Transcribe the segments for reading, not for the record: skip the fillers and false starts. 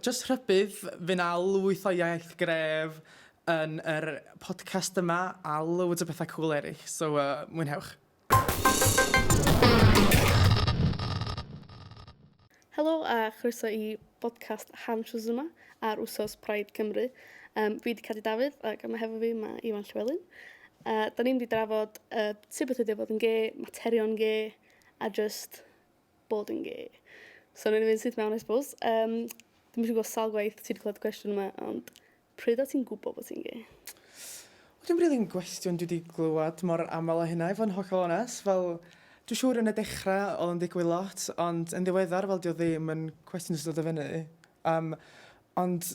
Jyst rhybudd, fy 'na lwyth o iaith gref yn yr podcast yma a loads o bethau cŵl eraill, so uh, mwynhewch. Helo a chroeso i bodcast Hansh wsos yma ar wsos Pride Cymru. Um, fi di Cadi Dafydd ac yma hefo fi mae Iwan Llywelyn. Uh, da ni'n mynd i drafod uh, sut beth ydy o fod yn ge, materion ge, a just bod yn gay. So wnawn ni fynd syth mewn I suppose. Um, Dwi'm yn gwybod sawl gwaith ti wedi clywed y cwestiwn yma, ond pryd o ti'n gwybod bod ti'n gay? Wel, dim rili'n gwestiwn dwi 'di glywed mor aml â hynna i fod yn hollol onest. Fel, dwi'n siŵr yn y dechrau oedd o'n digwydd lot, ond yn ddiweddar fel 'di o ddim yn cwestiwn sy'n dod o fyny. Um, ond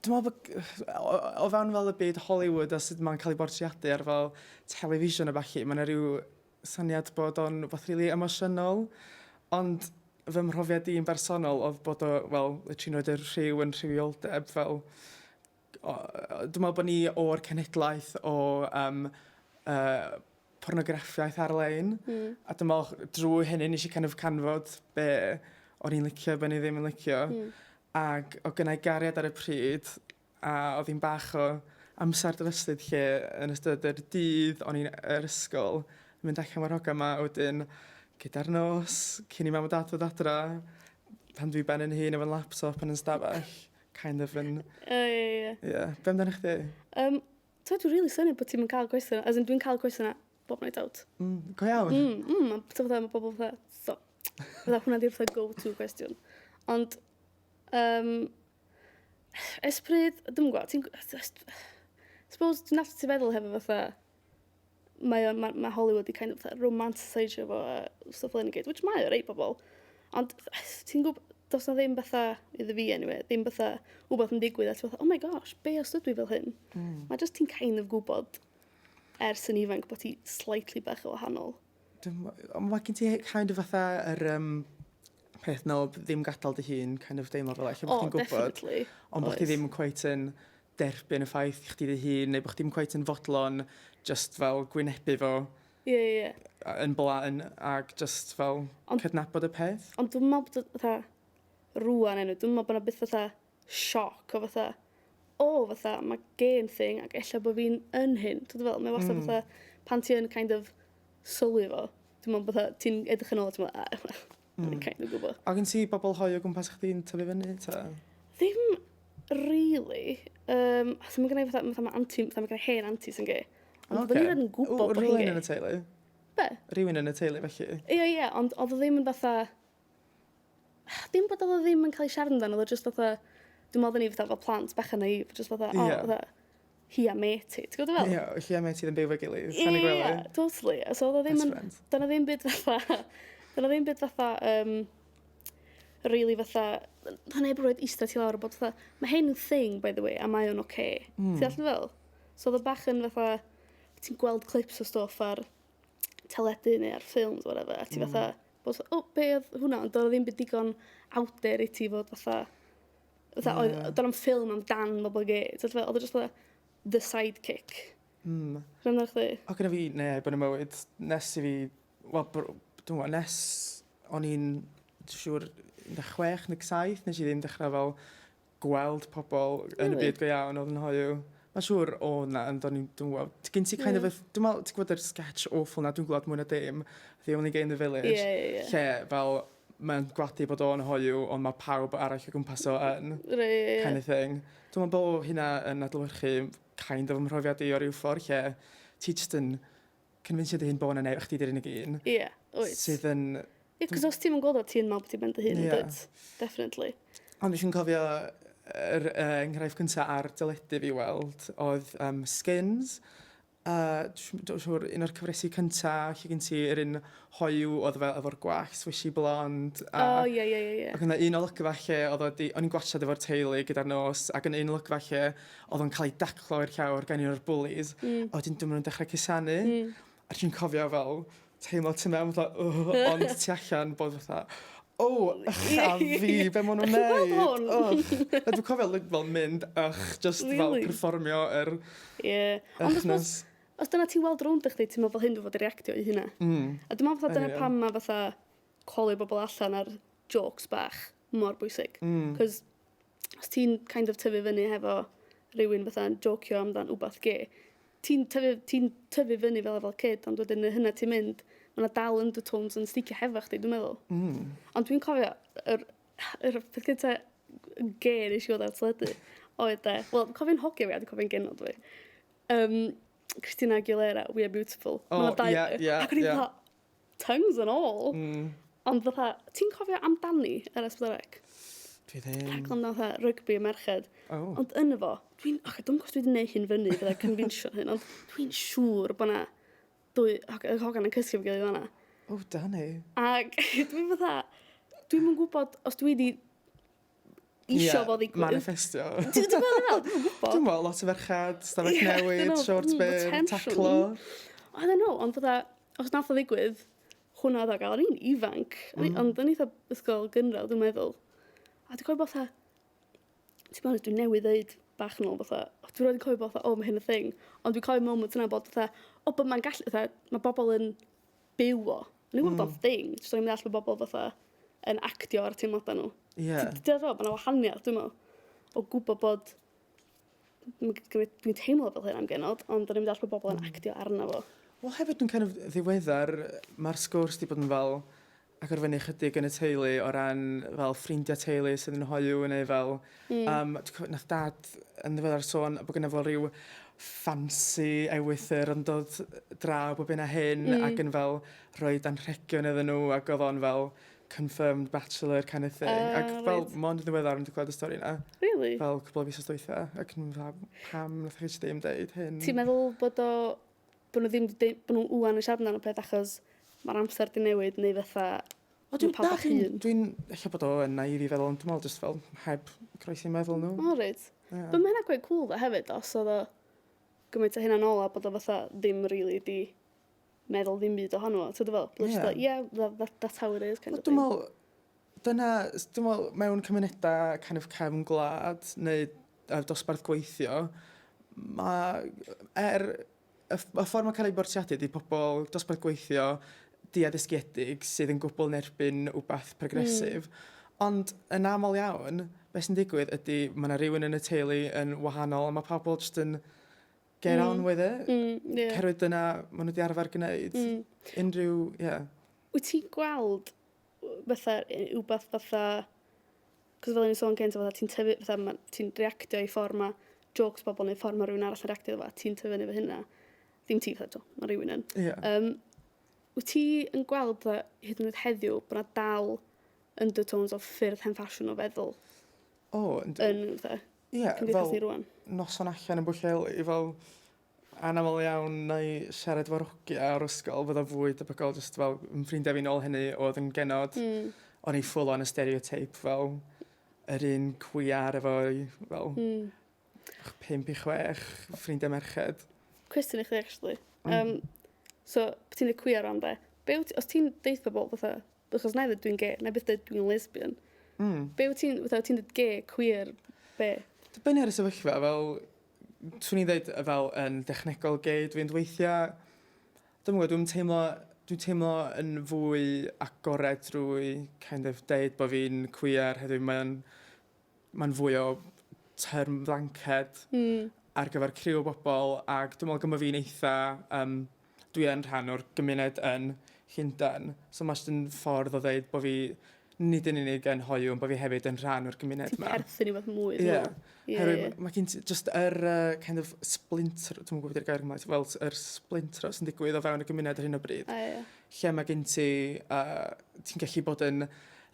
dwi'n meddwl bod o, o fewn fel y byd Hollywood a sut mae'n cael ei bortreadu ar fel television a ballu, mae yna rhyw syniad bod o'n wbath rili emosiynol, ond fy mhrofiad i'n bersonol oedd bod o, wel, literally roed y rhyw yn rhywioldeb fel... O, dwi'n meddwl bod ni o'r cenhedlaeth o um, uh, pornograffiaeth ar-lein, mm. a dwi'n meddwl drwy hynny nes i kind of canfod be o'n i'n licio, be o'n i ddim yn licio, mm. ac o gynnau gariad ar y pryd, A oedd hi'n bach o amser dryslyd lle yn ystod yr dydd o'n i'n yr ysgol yn mynd allan efo'r hogan 'ma a wedyn gyda'r nos cyn i mam a dad ddod adra pan dwi ben 'yn hun efo'n laptop yn 'yn stafell kind of yn... O ie ie. Ie. Be' amdanach chdi? Yym t'od dwi'n rili synnu bod ti'm yn ca'l cwestiwn as in dwi'n ca'l cwestiwn 'na bob night out. Go iawn? Mm ma' t'o' fatha ma' bobol fatha so fatha hwnna 'di'r fatha go to cwestiwn. Ond yym Ers pryd? Dwi'm yn gwybod. Ti'n... Suppose dwi'n allu ti feddwl hefo fatha... Mae o, ma' ma' Hollywood 'di kind of fatha romantiseisio fo a stwff fel hyn i gyd, which mae o rei pobl. Ond ti'n gwb- does 'na ddim fatha, iddo fi anyway, ddim fatha wbath yn digwydd a ti fatha oh my gosh, be os ydw i fel hyn? Mm. Mae jyst ti'n kind of gwybod ers yn ifanc bod ti slightly bach o wahanol. Dwi'm... Ond mae gen ti kind of fatha yr um, peth na o ddim gadael dy hun kind of deimlo fel ella bod chdi'n gwybod. Definitely. Ond bod chdi ddim quite yn derbyn y ffaith chdi dy hun, neu bod chdi'm quite yn fodlon just fel gwynebu fo. Ie, ie, ie. Yn blaen ac just fel ond, cydnabod y peth. Ond dwi'n meddwl bod fatha rŵan enw, dwi'n meddwl bod 'na byth fatha sioc o fatha, o fatha mae gay yn thing ac ella bod fi'n yn hyn. Ti'n fel, mae wastad mm. fatha pan ti yn kind of sylwi fo, dwi'n meddwl fatha ti'n edrych yn ôl a ti'n meddwl, ah, well, mm. kind of gwybod. A gen ti bobl hoyw o gwmpas chdi'n tyfu fyny, ta? Ddim really. Um, so mae gen i fatha, fatha mae anti, fatha mae gen i hen anti sy'n gay. Ond okay. oedden ni'n gwybod bod hi'n gay. Rhywun yn y teulu? Be? Rhywun yn y teulu, felly? Ie, ie, ond oedd o ddim yn fatha... Dim bod oedd o ddim yn cael ei siarad amdano, oedd o just fatha... Dwi'n meddwl ni fatha fel plant bach yn naif, just fatha, o, yeah. fatha, hi a mate ti. Ti'n gwybod fel? Ie, yeah, hi a mate ti ddim byw efo'i gilydd. Ie, yeah, totally. So oedd o ddim yn... Dyna ddim byd fatha... Dyna ddim byd fatha... Um, really fatha... Dyna neb roed eistedd ti lawr a bod fatha... Mae hyn yn thing, by the way, a mae o'n oce. Okay. Mm. Ti'n allan fel? So oedd o bach yn fatha... Ti'n gweld clips o stwff ar teledu neu ar ffilms whatever, a ti mm. fatha, bod fatha, o, be oedd hwnna? Ond doedd ddim byd digon out there i ti fod fatha, fatha, yeah. oedd, doedd am ffilm amdan bobl gay. Oedd o just fatha, the sidekick. Mm. Rhan chdi? O, gyda fi neb yn y mywyd, nes i fi, wel, dwi'n gwybod, nes o'n i'n siŵr 16 neu 17, nes i ddim dechrau fel gweld pobl yn y byd go iawn oedd yn hoyw. Mae'n siŵr o na, ond o'n i'n, dwi'n gwybod, gen ti kind of, dwi'n meddwl, ti'n gwybod yr sketch awful na, dwi'n gwybod mwy na dim, The Only Gay in the Village, yeah, yeah, yeah. lle fel mae'n gwadu bod o'n hoyw, ond mae pawb arall o gwmpas o yn, right, yeah, yeah. kind of thing. Dwi'n meddwl bod hynna yn adlewyrchu kind of 'y mhrofiad i o ryw ffordd lle ti jyst yn convinsio dy hun bod 'na neb, chdi 'di'r unig un. Ie, yeah, wyt. Sydd yn... Ie, cos os ti'n gweld o, ti'n meddwl bod ti'n ben dy hun, yeah. dwyt? Definitely. Ond dwi'n cofio yr uh, enghraifft cyntaf ar deledu fi weld oedd um, Skins. Uh, dwi'n siŵr un o'r cyfresi cynta lle gen ti yr un hoyw oedd fel efo'r gwallt swishy blond. A, oh, ie, ie, ie. Ac yna un olygfa lle oedd o di, o'n i'n gwachad efo'r teulu gyda'r nos, ac yn un olygfa lle oedd o'n cael ei daclo i'r llawr gan un o'r bullies, mm. a wedyn dyma nhw'n dechrau cusanu. Mm. A dwi'n cofio fel teimlo tu mewn fatha, oh, ond tu allan bod fatha, o, ych a fi, be maen nhw'n neud? Hwn? A dwi'n cofio like, fel mynd, ych, just really? fel perfformio yr yeah. Ond os, os dyna ti'n weld rownd chdi, ti'n meddwl fel hyn dwi'n fod i reactio i hynna. Mm. A dwi'n meddwl fatha dyna pam mae fatha colio bobl allan ar jokes bach mor bwysig. Mm. Cos Os ti'n kind of tyfu fyny hefo rhywun fatha'n jocio amdan wbath gay, ti'n tyfu, ti tyfu fyny fel kid, ond wedyn y hynna ti'n mynd, mae yna dal undertones yn sticio hefo chdi, dwi'n meddwl. Ond dwi'n cofio, yr peth gyntaf gay nes i weld ar teledu, oedd e, wel, dwi'n cofio'n hogia fi a dwi'n cofio'n genod fi. Christina Aguilera, We Are Beautiful. Oh, Ma' 'na dau- ie, ie, Ac o'n i'n ie. fatha, tongues and all. Ond fatha, ti'n cofio Amdani ar S4C? Dwi ddim. Rhaglen fatha rygbi y merched. Oh. Ond yn efo, dwi'n, oce, dwi'n gwybod os dwi wedi gwneud hyn fyny, fydda convincio'n hyn, ond dwi'n siŵr bod na dwy hogan yn cysgu efo gilydd fan'na. Oh, Dani. Ac dwi'n fatha, dwi'm yn gwybod os dwi wedi isio fo ddigwydd. Manifestio. Ti'n gwybod beth dwi'n gwybod? Dwi'n meddwl, lot o ferchad, stafell Ie, newid, dyna- shorts byr, potential. taclo. I don't know, ond fatha, os nath o ddigwydd, hwnna oedd o gael, o'n i'n ifanc, ond o'n eitha ysgol gynradd, dwi'n meddwl. A dwi'n cofio bod fatha, ti'n meddwl, dwi'n newydd ddeud bach yn ôl, fatha, o, dwi'n rhaid cofio bod fatha, oh, mae hyn y thing. Ond dwi'n cofio moment yna bod fatha, o, but mae'n gallu, fatha, mae bobl yn byw o. O'n i'n gwybod bod o'n thing, jyst o'n i'n meddwl bod bobl fatha yn actio ar teimladau nhw. Ie. Ti'n fel, mae yna wahaniaeth, dwi'n meddwl, o gwybod bod dwi'n teimlo fel hyn am genod, ond o'n i'n meddwl bod bobl yn actio arno fo. Wel, hefyd dwi'n kind of ddiweddar, mae'r sgwrs di bod yn fel agor fyny chydig yn y teulu o ran fel ffrindiau teulu sydd yn hoyw neu fel... Dwi'n cofio, nath dad yn ddiweddar sôn bod gynno fo rhyw fancy ewythr yn dod draw bob hyn a hyn ac yn fel rhoi anrhegion iddyn nhw ac oedd o'n fel confirmed bachelor kind of thing. Ah, Ac fel reit. mond yn ddiweddar yn clywed y stori yna. Really? Fel cwpl o fisoedd dwytha. Ac yn fel, pam nath chi ddim deud hyn? Ti'n meddwl bod o, bod nhw ddim, bod nhw ŵan yn siarad amdano peth achos mae'r amser di newid neu fatha, O, dwi'n ma' pawb na, bach dwi'n hŷn. dwi'n, ella bod o yn naif i feddwl, ond dwi'n meddwl just fel heb croesi meddwl nhw. O, reit. Ie. But mae hynna quite cool ddo hefyd, os oedd o gymaint o hynna nôl a bod o fatha ddim really di meddwl ddim byd ohono fo. Ti'n fel? Bod o just Ie. like, yeah, that's how it is, kind Wel, of Dwi'n thing. meddwl, dyna, dwi'n meddwl, mewn cymunedau kind of cefn gwlad neu dosbarth gweithio, mae, y ffordd mae'n cael ei bortreadu ydy pobl dosbarth gweithio diaddysgiedig sydd yn gwbl yn erbyn wbath progresif. Ond yn aml iawn, beth sy'n digwydd ydy mae yna rhywun yn y teulu yn wahanol a mae pobl jyst yn get on with it. Yeah. Oherwydd dyna maen nhw wedi arfer gwneud. Unrhyw, ie. Yeah. Wyt ti'n gweld fatha, wbath fatha, cos fel o'n i'n sôn gynt, fatha ti'n tyfu, fatha ti'n reactio i ffordd ma jokes bobl neu ffordd ma rhywun arall yn reactio iddo fo, ti'n tyfu fyny efo hynna. Ddim ti, fatha, mae rhywun yn. Ie. Wyt ti yn gweld fatha, hyd yn oed heddiw, bod na dal undertones o ffyrdd hen ffasiwn o feddwl O, yndw. yn fatha, Ie, cymdeithas fel ni rwan? noson allan yn Bwllheli, fel anaml iawn na i siarad efo'r hogia o'r ysgol, fydda fwy debygol just fel yn ffrindiau fi nôl hynny oedd yn genod. O'n i full on y stereotype fel yr un cwiar efo fel 5 i 6 ffrindiau merched. Cwestiwn i chdi, actually. So, ti'n dweud queer am de, be wyt os ti'n deud bobl fatha, achos na i ddweud dwi'n gay, na i byth dweud dwi'n lesbian, be wyt ti'n, fatha, ti'n dweud gay, queer, be? Dibynnu ar y sefyllfa, fel, swn i'n dweud fel yn dechnegol gay, dwi'n weithiau, dwi'n gwybod, dwi'n teimlo yn fwy agored drwy kind of deud bod fi'n queer heddiw, mae'n fwy o term blanket ar gyfer criw o bobl, ac dwi'n meddwl gyma fi'n eitha, dwi yn rhan o'r gymuned yn Llundain, so mae'n jyst yn ffordd o ddeud bod fi nid yn unig yn hoyw, ond bod fi hefyd yn rhan o'r gymuned Ti'n yma. perthyn i fath mwy, Ie. dwi'n meddwl. Ie, Oherwydd mae gen ti just yr kind of splinter, dwi'n gwybod beth yw'r gair Gymraeg, fel yr splinter sy'n digwydd o fewn y gymuned ar hyn o bryd. A, ie. Lle mae gen ti, ti'n gallu bod yn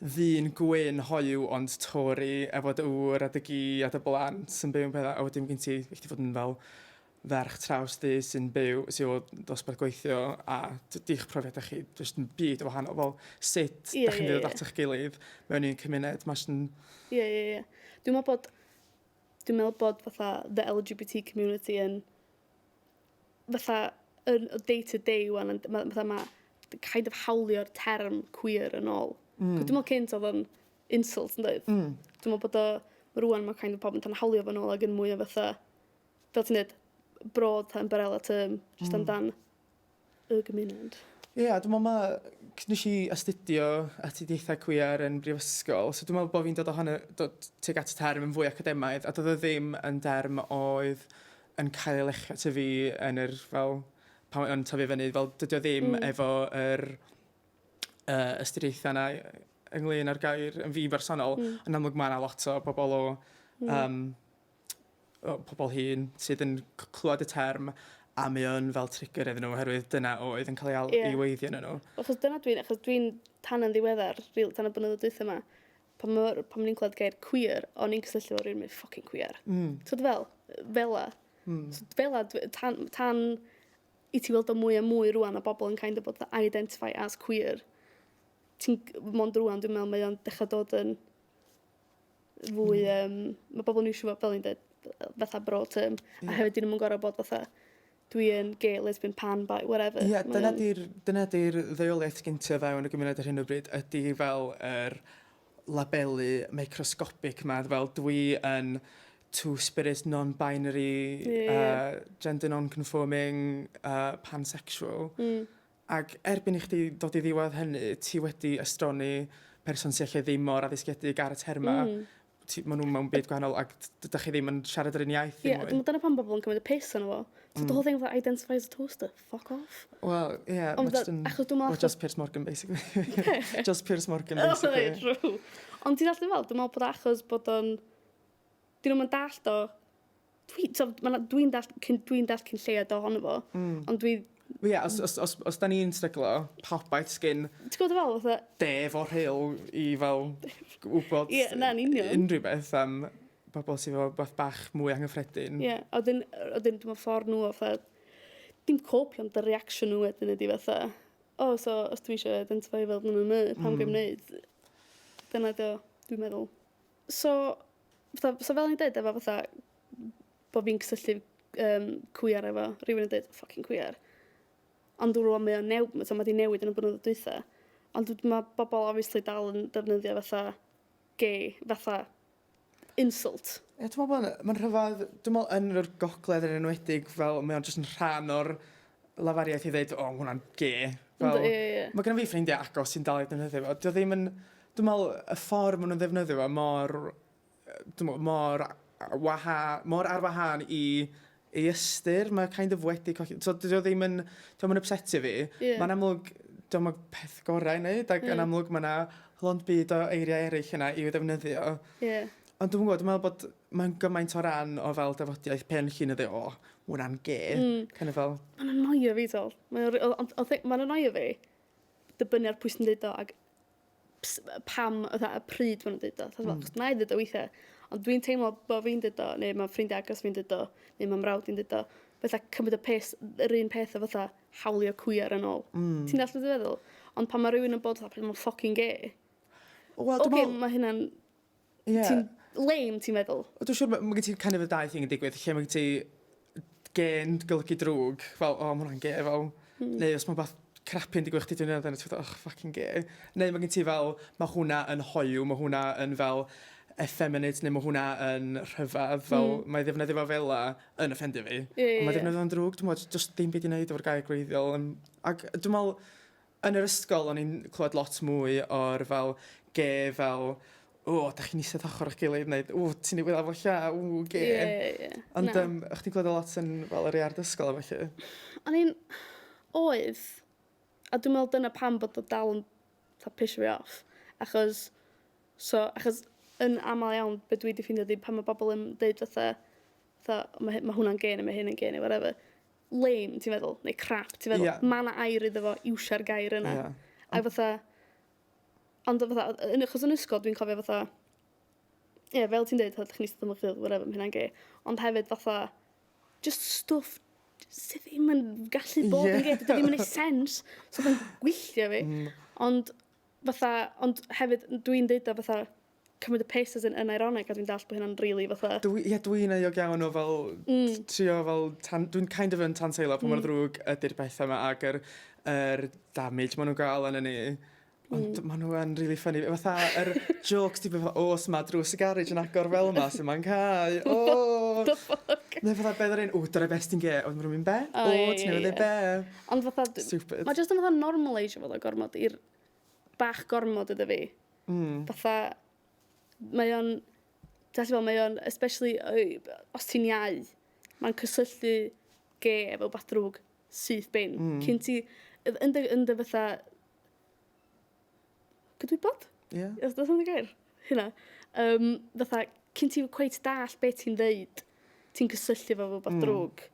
ddyn gwyn hoyw ond Tory efo dy ŵr a dy gi a dy blant sy'n byw yn pethau, a wedyn gen ti, gallu fod yn fel ferch traws di sy'n byw, sy'n o dosbarth gweithio a di'ch profiadau chi jyst yn byd o wahanol, fel sut da chi'n dod at eich gilydd mewn un cymuned, mae'n jyst yn, Ie. Dwi'n meddwl bod fatha the LGBT community yn fatha yn day to day wan, yn, fatha ma kind of hawlio'r term queer yn ôl. Dwi'n meddwl cynt oedd o'n insult yn dweud. Dwi'n meddwl bod o, rwan mae kind of pobl yn tan hawlio fo nôl ac yn mwy o fatha, fel ti'n dweud, broad umbrella term, just amdan y gymuned. Ie, yeah, dwi'n meddwl mae Nes i astudio astudiaethau cwiar yn brifysgol, so dwi'n meddwl bod fi'n dod ohono, dod tuag at y term yn fwy academaidd, a doedd o ddim yn derm oedd yn cael ei lechio at fi yn yr, fel, pan o'n tyfu fyny, fel dydy o ddim efo yr ystyriaethau yna ynglyn â'r gair yn fi bersonol. Yn amlwg mae yna lot o bobl o, o pobl hŷn sydd yn clywed y term a mae o'n fel trigger iddyn nhw oherwydd dyna oedd yn cael ei, ei weiddi yn nhw. Achos dyna dwi'n, achos dwi'n tan yn ddiweddar, real, tan y blynyddoedd dwytha yma, pan, ma, pan ni'n clywed gair queer, o'n i'n cysylltu efo rhywun mynd fucking queer. So fel, fela. So, fela, tan, tan i ti weld o mwy a mwy rwan a bobl yn kind of bod identify as queer, ti'n, mond rwan dwi'n meddwl mae o'n dechrau dod yn fwy, mae bobl yn iwsio fo, fel ni'n dweud, fatha broad term, a hefyd dyn nhw'n gorfod bod fatha, dwi yn gay, lesbian, pan, bi, whatever. Ie, yeah, dyna di'r dyna di'r ddeuoliaeth gyntaf fewn y gymuned ar hyn o bryd, ydy fel yr labelu microscopic 'ma, fel dwi yn two-spirit, non-binary, gender non-conforming, pansexual. Ac erbyn i chdi dod i ddiwedd hynny, ti wedi estroni person sy ella ddim mor addysgedig ar y termau. Ti, maen nhw mewn byd gwahanol ac dydych chi ddim yn siarad yr un iaith ddim mwy. Ie, dyna pam bobl yn cymryd y piss arno fo. So the whole thing about identify as a toaster, fuck off. Wel, ie, yeah, Ond achos dwi'n meddwl... Well, just Piers Morgan, basically. Just Piers Morgan, basically. Oh, true. Ond ti'n allu fel, dwi'n meddwl bod achos bod o'n... Dyn nhw'n dallt o... Dwi'n so, dwi dallt, dwi dallt cyn lleiad ohono fo, ond dwi... Ie, yeah, os, os, os, os da ni'n stryglo, pa obaith sgyn... Ti'n gwybod fel, fatha... Def o'r Rhyl i fel wybod... Ie, yeah, na'n union. Unrhyw beth am bobl sydd efo beth bach mwy anghyffredin. Ie, yeah, a wedyn, dwi'n meddwl ffordd nhw o fatha... Dim copio, ond y reaction nhw wedyn ydi fatha... O, oh, so os dwi eisiau identify fel nhw'n mm, pam mm. gwneud? Dyna dio, dwi'n meddwl. So, fatha, so fel ni'n dweud efo fatha, bod fi'n cysylltu cwiar efo rhywun yn dweud fucking cwiar. Ond rwan mae o'n new, so mae di newid yn y blynyddoedd dwytha. Ond mae bobl obviously dal yn defnyddio fatha gay, fatha insult. Ie, dwi'n meddwl bod mae'n rhyfedd, dwi'n meddwl yn yr gogledd yn enwedig, fel mae o'n jyst yn rhan o'r lafariaeth i ddeud, o, oh, hwnna'n gay. Fel, ie, ie. Mae gennym fi ffrindiau agos sy'n dal i ddefnyddio fo. Dio ddim yn, dwi'n meddwl, y ffordd maen nhw'n ddefnyddio fo mor, dwi'n meddwl, mor, waha, mor ar wahân i ei ystyr, mae kind of wedi colli... So, dio ddim yn, dio yn upsetio fi. Mae'n amlwg, dio yn peth gorau i wneud, ac yn amlwg mae yna lond byd o eiriau eraill yna i'w ddefnyddio. Ond dwi'n gwybod, dwi'n meddwl bod mae'n gymaint o ran o fel dafodiaeth pen llun o dweud, o, hwnna'n gay. Kind of fel... Mae'n annoio fi, tol. Mae'n annoio fi dibynnu ar pwy sy'n deud o ac pam, fatha, y pryd maen nhw'n deud o. Mm. Na i ddeud o weithiau. Ond dwi'n teimlo bod fi'n deud o, neu mae ffrindiau agos fi'n deud o, neu mae mrawd i'n deud o. Fatha cymryd y peth, yr un peth o fatha hawlio cwiar yn ôl. Ti'n dallt beth dwi'n feddwl? Ond pan mae rhywun yn bod fatha, mae'n fucking gay. Wel, Oce, okay, mae hynna'n... Ti'n lame, ti'n meddwl? Dwi'n siŵr, mae gen ti kind of y dau thing yn digwydd, lle mae gen ti gên golygu drwg, fel, o, oh, mae hwnna'n gay, fel, neu os mae beth crappy yn digwydd chdi dwi'n meddwl, ti'n oh, fucking gay. Neu mae gen ti fel, mae hwnna yn hoyw, mae hwnna yn fel effeminate, neu mae hwnna yn rhyfedd, fel, mae ddefnyddio fo fel la yn offendio fi. Ond mae ddefnyddio fo'n drwg, dwi'n meddwl, just ddim byd i wneud efo'r gair gwreiddiol. Ac dwi'n meddwl, yn yr ysgol o'n i'n clywed lot mwy o'r fel ge fel, o, da chi'n eistedd ochr o'ch gilydd, neu, o, ti'n ei efo lla, o, ge. Ie, ie, ie. Ond um, o'ch ti'n clywed o lot yn fel yr iard ysgol a felly? O'n i'n... Oedd. A dwi'n meddwl dyna pam bod o dal yn fatha pisio fi off. Achos, so, achos yn aml iawn, be dwi wedi ffeindio ydi pan mae bobl yn deud fatha, fatha mae, ma hwnna'n gay neu mae hyn yn gay neu whatever. Lame, ti'n feddwl, neu crap, ti'n feddwl. Yeah. Mae yna air iddo fo, iwsio'r gair yna. Yeah. A fatha, ond fatha, yn, achos yn ysgol dwi'n cofio fatha, ie, yeah, fel ti'n dweud, fatha, chi'n eistedd ymwch whatever, mae hynna'n gay. Ond hefyd fatha, just stwff sydd ddim yn gallu bod yn gay, dydy ddim yn neud sense, so mae'n gwylltio fi. Ond fatha, ond hefyd dwi'n deud o fatha, cymryd y piss as in yn ironic, a dwi'n dallt bod hynna'n really fatha... Dwi, ie, dwi'n euog iawn o fel trio fel, tan, dwi'n kind of yn tanseilo pa mor ddrwg ydy'r pethau yma ac yr damage maen nhw'n gael arno ni. Ond maen nhw yn really funny. Fatha, yr jokes ti fatha, o, os mae drws y garej yn agor fel yma, sy'n ma'n cau, o! The fuck? Neu fatha, beth yr un, o, dyna beth ti'n ge, oedd maen nhw'n mynd be? O, O, ie, ti'n ie, newydd ie. ddeud be? Ond fatha... Stupid. Mae jyst yn fatha normaleisio fod o gormod i'r bach gormod iddo fi. Fatha, mae o'n... Ti'n gallu fel, mae o'n, especially os ti'n iau, mae'n cysylltu ge efo wbath drwg syth bin. Cyn ti, yn dy fatha, gydwybod? Ie. Os does hwnna'n gair? Hynna. Fatha, cyn ti cweit dall beth ti'n ddeud, ti'n cysylltu fo efo rhywbeth drwg.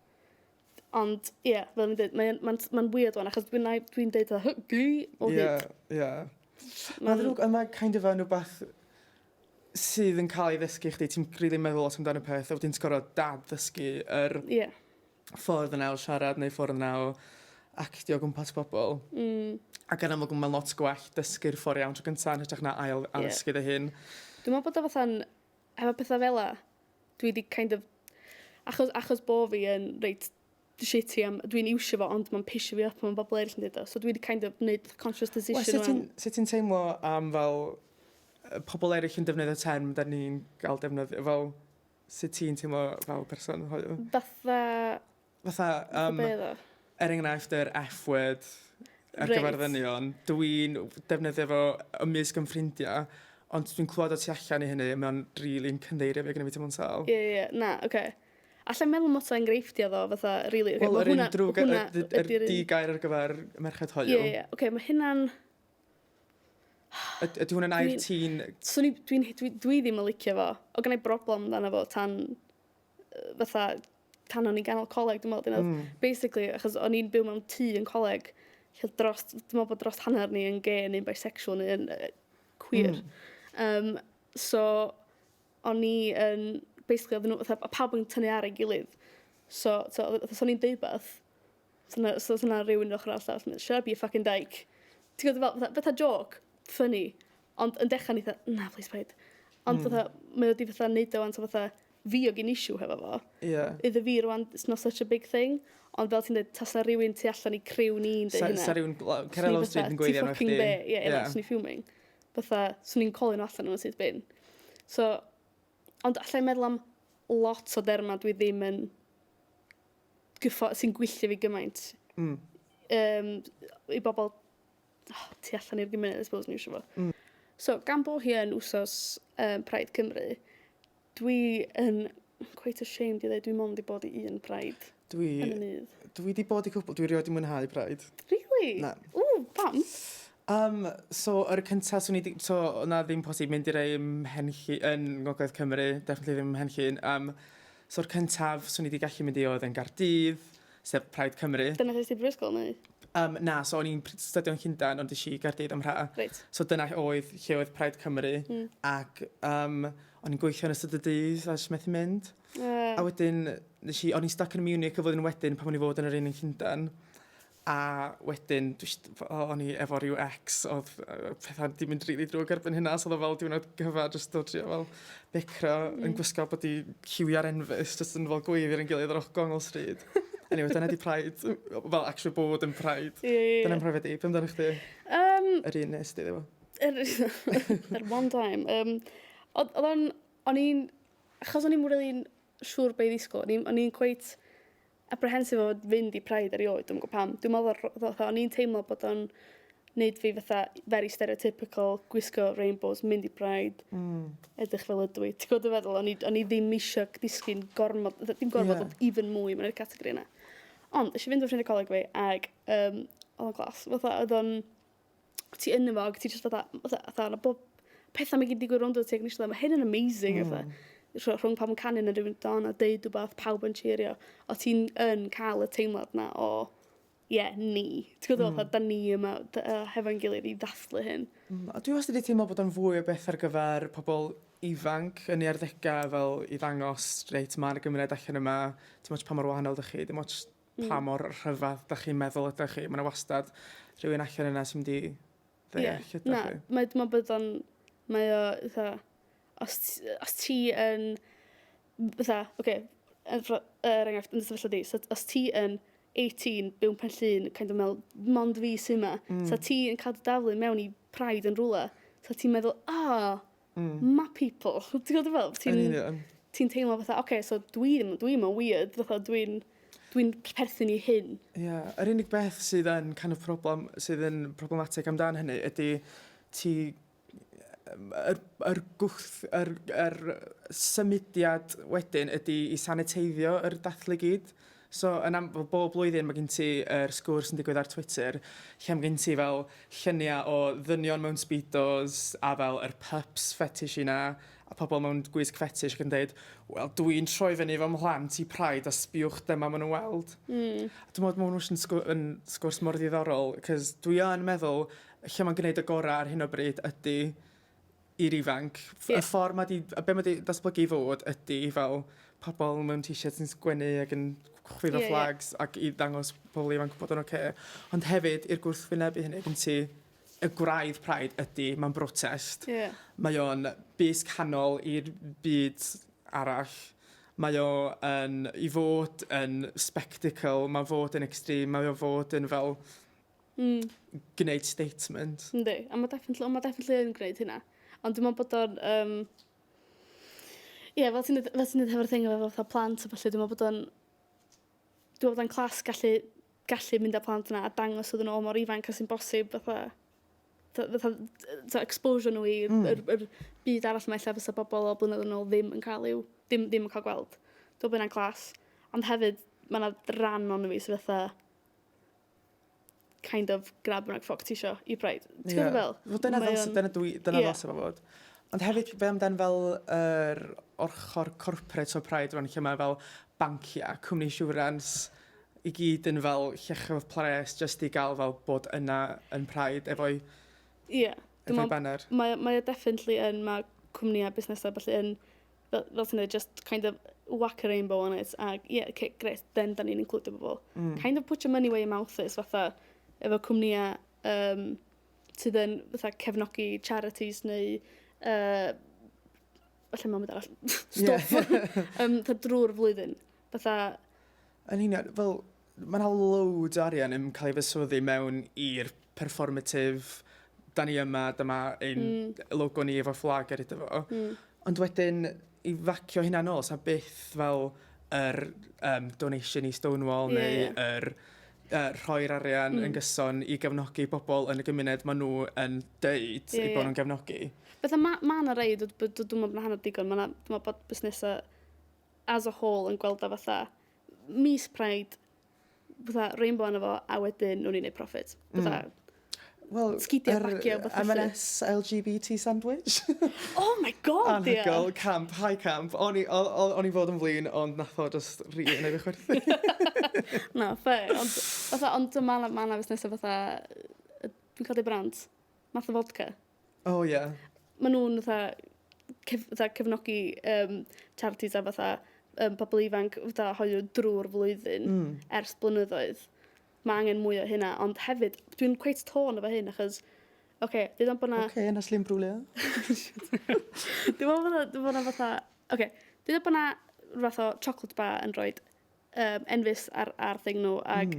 Ond, ie, yeah, fel ni'n dweud, mae'n ma weird one, achos dwi'n dwi deud fatha, gay o Ie, hyd. ie. Mae'n ddrwg, ond mae kind of yn rhywbeth sydd yn cael ei ddysgu i chdi, ti'n rili meddwl lot amdano peth, a wedyn ti'n gorfod dad-ddysgu yr ffordd yna o siarad neu ffordd yna o actio o gwmpas bobl. Ac yn amlwg mae'n lot gwell dysgu'r ffordd iawn tro gyntaf yn hytrach na ail addysgu dy hun. Dwi'n meddwl bod o fatha'n, efo pethau fel 'a, dwi wedi kind of, achos bo fi yn reit shitty am, dwi'n iwsio fo, ond mae'n pisio fi up pan mae bobl eraill yn dweud o. So dwi wedi kind of wneud conscious Wel, decision sut ti'n wan. sut ti'n teimlo am fel pobl eraill yn defnyddio term da ni'n gael defnyddio, fel sut ti'n teimlo fel person hoyw? Fatha, Fatha, um, be ddo? er enghraifft yr F-word ar gyfer ddynion, dwi'n defnyddio fo ymysg yn ffrindiau, ond dwi'n clywed o tu allan i hynny, mae'n rili'n cyndeirio fi, gyda fi teimlo'n sâl. Ie, na, oce. Okay. Alla i meddwl lot o enghreifftiau ddo, fatha, really. Okay, Wel, ma' yr un drwg, hwnna yr ydi'r un- di-gair ar gyfer merched hoyw. Ie. Oce, mae hynna'n. Ydy hwnna'n air ti'n? So ni, dwi ddim yn licio fo. O gen i broblem amdano fo tan, fatha, tan o'n i'n ganol coleg, dwi'n meddwl. Mm. Basically, achos o'n i'n byw mewn tŷ yn coleg, lle dros, dwi'n meddwl bod dros hanner ni yn gay neu'n bisexual neu yn queer. So, o'n i yn, basically, oedden nhw, fatha, pawb yn tynnu ar ei gilydd. So o'n i'n deud beth, so na rhywun ochr arall llall, mynd, "Shut up, you fucking dyke." Ti'n gwybod, fel, fatha joke, funny, ond yn dechrau ni fatha, "Na, please paid." Ond fatha, mae o di fatha neud o wan, so fatha, fi o gyn issue hefo fo. Iddo fi rwan, it's not such a big thing. Ond fel ti'n dweud, tasa rhywun tu allan i criw ni'n dweud hynna. Sa rhywun cerdded lawr stryd yn gweiddi arno chdi. Ti fucking be, ie, swn i fuming. Fatha, swn i'n colio nhw allan o'n syth bin. So, ond allai meddwl am lot o derma dwi ddim yn sy'n gwylltio fi gymaint. I bobl oh, tu allan i'r gymuned, I suppose, ni eisiau fo. So, gan bo hi yn wsos Pride Cymru, dwi yn quite ashamed i ddweud dwi mond i bod i un Pride yn y nydd. Dwi di bod i cwpl, dwi rioed di mwynhau Pride. Really? Na. Ww, pam? So, yr cyntaf, swn i di, so, o'na ddim posib mynd i rei ym Mhenllyn, yn Ngogledd Cymru, definitely ddim ym Mhenllyn. So'r cyntaf swn i di gallu mynd i oedd yn Gardydd, sef Pride Cymru. Dyna lle ti brifysgol, neu? Na, so o'n i'n stydio'n Llundain, ond es i Gardydd am hra. So dyna oedd lle oedd Pride Cymru. Ac o'n i'n gweithio yn ystod y dydd a jyst methu mynd. A wedyn, o'n i'n stuck yn Munich y flwyddyn wedyn pan o'n i fod yn yr un yn Llundain. A wedyn, o'n i efo rhyw ex, oedd pethau di mynd rili drwg erbyn hynna, so oedd o fel diwrnod gyfa, jyst o trio fel bicro yn gwisgo bod i lliwiau'r enfys, jyst yn fel gweiddi ar ein gilydd ar ochr gongol stryd. Anyway, dyna di Pride, fel actually bod yn Pride. Ie, ie, ie. Dyna'n profiad i. Be amdano chdi? Yr un nes di, ddim? Yr one time. Oedd o'n, o'n i'n, achos o'n i'n really'n siŵr be i ddisgwyl, o'n i'n quite apprehensive o fynd i Pride erioed, dwi'n gwybod pam. Dwi'n meddwl, fatha, o'n i'n teimlo bod o'n neud fi fatha very stereotypical, gwisgo rainbows, mynd i Pride, edrych fel ydw i. Ti'n gwybod dwi'n feddwl, o'n i ddim eisiau disgyn gormod, ddim gormod, ond even mwy mewn i'r categori yna. Ond, eisiau fynd efo ffrindiau coleg fi, ag oedd o'n class. Fatha, oedd o'n, ti yn efo, ac ti just fatha, na bob pethau mae gyd digwydd rownd o ti, ac nes i ddweud, "Mae hyn yn amazing," fatha. Rhwng pawb yn canu yn rhywun don a deud rhywbeth, pawb yn cheerio. O ti'n yn cael y teimlad na o, ie, yeah, ni. Ti'n gwybod, fatha, da ni yma hefo'n gilydd i ddathlu hyn. A dwi wastad wedi teimlo bod o'n fwy o beth ar gyfer pobl ifanc yn ei arddegau fel i ddangos, reit, mae'r gymuned allan yma, dim ots pa mor wahanol ydych chi, dim ots pa mor rhyfedd ydych chi'n meddwl ydych chi. Mae yna wastad rhywun allan yna sy'n mynd i ddeall ydych Na, chi. mae dwi'n meddwl bod o'n, mae o, fatha, os ti yn, fatha, oce, er enghraifft, yn y sefyllfa di, so os ti yn 18, byw yn Pen Llŷn, kind of meddwl, mond fi sy'n yma, so ti yn cael dy daflu mewn i Pride yn rhywle, so ti'n meddwl, ah, ma people. Ti'n gwybod fel? Yn union. Ti'n teimlo fatha, oce, okay, so dwi ddim, dwi ddim yn weird, fatha dwi'n perthyn i hyn. Ie, yeah. Yr unig beth sydd yn kind of problem, sydd yn problematic amdan hynny ydy ti yr gwth, yr symudiad wedyn ydy i saniteiddio yr dathlu gyd. So, yn am, fel bob blwyddyn mae gen ti yr sgwrs yn digwydd ar Twitter, lle mae gen ti fel lluniau o ddynion mewn speedos a fel yr pups fetish yna, a pobl mewn gwisg fetish ac yn dweud, wel, dwi'n troi fyny fy mhlant i Pride a sbiwch dyma maen nhw'n weld. A dwi'n meddwl bod hwn yn, sgw yn sgwrs mor ddiddorol, cos dwi yn meddwl lle mae'n gwneud y gorau ar hyn o bryd ydy i'r ifanc. Y ffordd mae di, a be mae di datblygu i fod ydy fel pobl mewn t-shirts yn sgwennu ac yn chwifo flags ac i ddangos pobl ifanc bod o'n oce. Ond hefyd, i'r gwrthwyneb i hynny, gen ti y gwraidd Pride ydy, mae'n brotest. Mae o'n bys canol i'r byd arall. Mae o yn, i fod yn spectacle, mae'n fod yn extreme, mae o fod yn fel gwneud statement. Yndi, a mae definitely, ond mae definitely yn gwneud hynna. Ond dwi'n meddwl bod o'n... Ie, fel ti'n fel ti'n dweud hefo'r thing efo fatha plant a ballu, dwi'n meddwl bod o'n... Dwi'n meddwl bod o'n class gallu mynd â plant yna a dangos iddyn nhw o mor ifanc as sy'n bosib, fatha exposure nhw i'r yr byd arall yma, ella fysa bobl o blynyddoedd yn ôl ddim yn cael i'w, ddim yn cael gweld. Dwi'n meddwl bod hynna'n class. Ond hefyd, mae yna ran o'n fi sydd fatha kind of grab bynnag ffoc ti isio i Pride. Ti'n gwybod fel? Wel, dyna ddylse, dyna dwi, dyna ddylse fo fod. Ond hefyd, be amdan fel yr ochr corporate o Pride rwan, lle mae fel banciau, cwmni insurance, i gyd yn fel llechwedd pres jyst i gael fel bod yna yn Pride efo'i efo'i banner. Mae o definitely yn, mae cwmnïau busnesau felly yn, fel ti'n dweud, just kind of whack a rainbow on it, a yeah, okay, great, then da ni'n include bobl. Kind of put your money where your mouth is, fatha, efo cwmnïau sydd yn fatha cefnogi charities neu falle mae'n mynd arall, stwff, fatha drwy'r flwyddyn. Fatha... Yn union, fel, mae yna loads o arian yn cael ei fusoddi mewn i'r performative, da ni yma, dyma ein logo ni efo fflag ar iddo fo. Ond wedyn, i facio hynna nôl, sa byth fel yr donation i Stonewall neu yr rhoi'r arian yn gyson i gefnogi bobl yn y gymuned maen nhw yn deud eu bod nhw'n gefnogi. Fatha ma 'na rei, dwi'n meddwl bod 'na hanner digon, ma' 'na, dwi'n meddwl bod busnesau as a whole yn gweld o fatha mis Pride, fatha rainbow arno fo, a wedyn nhw'n i wneud profit. Fatha, Wel, sgidiau, yr bagiau, beth felly. M&S LGBT sandwich. Oh my God, ie! Anhygoel, camp, high camp. O'n i fod yn flin, ond nath o just rili neud fi chwerthin. Na, fair. Ond, fatha, ond ma' 'na fusnesau fatha, dwi'n cael brand, math o vodka. Oh, ie. Maen nhw'n fatha, fatha cefnogi charities a fatha pobl ifanc fatha hoyw drwy'r flwyddyn ers blynyddoedd. Mae angen mwy o hynna, ond hefyd, dwi'n quite torn efo hyn, achos, oce, okay, dweud bod na... Oce, okay, yna Slim Brwlio. Dwi'n meddwl bod na fatha... Oce, okay, dweud bod na rhywbeth o chocolate bar yn rhoi enfys ar thing nhw, ag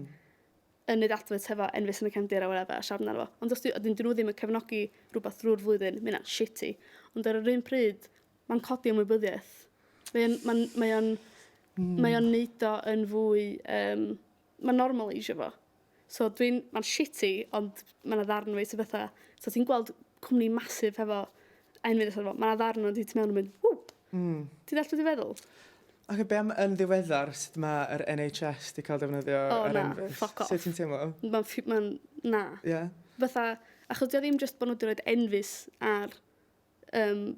yn neud advert hefo enfys yn y cefndir a whatever, a siarad amdano fo. Ond os dyn nhw ddim yn cefnogi rhywbeth drwy'r flwyddyn, mae hynna'n shitty. Ond ar yr un pryd, mae'n codi ymwybyddiaeth. Mae o'n neud o yn fwy... Mae'n normalisio fo. So mae'n shitty, ond mae yna ddarn fi sydd fatha... So ti'n gweld cwmni massive hefo enfys arno fo, mae yna ddarn o'n ti mewn yn mynd, ww! Ti'n dallt beth dwi'n feddwl? Ac be am yn ddiweddar, sut mae'r NHS di cael defnyddio O, yr na, enfys? Fuck off. Sut ti'n teimlo? Mae'n, na. Fatha, achos di o ddim just bod nhw wedi rhoi enfys ar,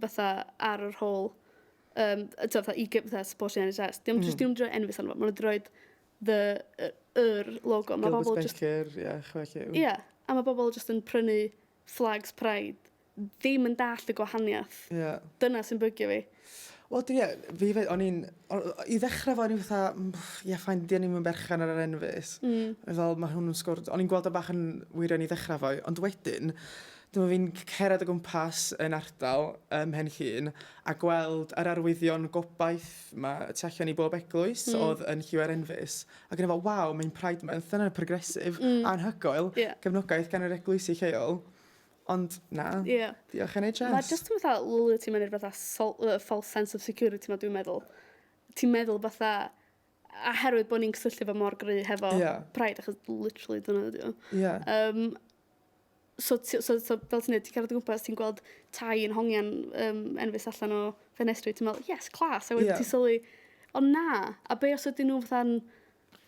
fatha, ar yr whole, fatha, i fatha support NHS. Di just dim wedi rhoi enfys arno fo, maen nhw wedi rhoi yr logo. Mae Gilbert bobl just... Baker, ie, chwe lliw. Ie, a mae bobl just yn prynu flags Pride, ddim yn dallt y gwahaniaeth. Dyna sy'n bygio fi. Wel, ie, fi fed, o'n i'n... I ddechrau fo, o'n i'n fatha, ie, fine, di o'n i'n berchen ar yr enfys. Fel, mae hwn yn sgwr... O'n i'n gweld o bach yn wirion i ddechrau fo, ond wedyn, dyma fi'n cerdded o gwmpas yn ardal ym Mhen Llŷn a gweld yr arwyddion gobaith ma tu allan i bob eglwys oedd yn lliwiau'r enfys. Ac o'n i fel, waw, mae'n Pride Month, dyna'n progressive, anhygoel, gefnogaeth gan yr eglwysi lleol. Ond na, diolch NHS. Mae jyst yn fatha lwlio ti mewn i'r fatha false sense of security ma dwi'n meddwl. Ti'n meddwl fatha, oherwydd bod ni'n cysylltu fo mor gry hefo Pride, achos literally dyna ydi o. So, fel ti'n dweud, ti'n cerdded o gwmpas, ti'n gweld tai yn hongian enfys allan o ffenestri, ti'n meddwl, "Yes, class," a wedyn ti'n sylwi, ond na, a be os ydyn nhw fatha'n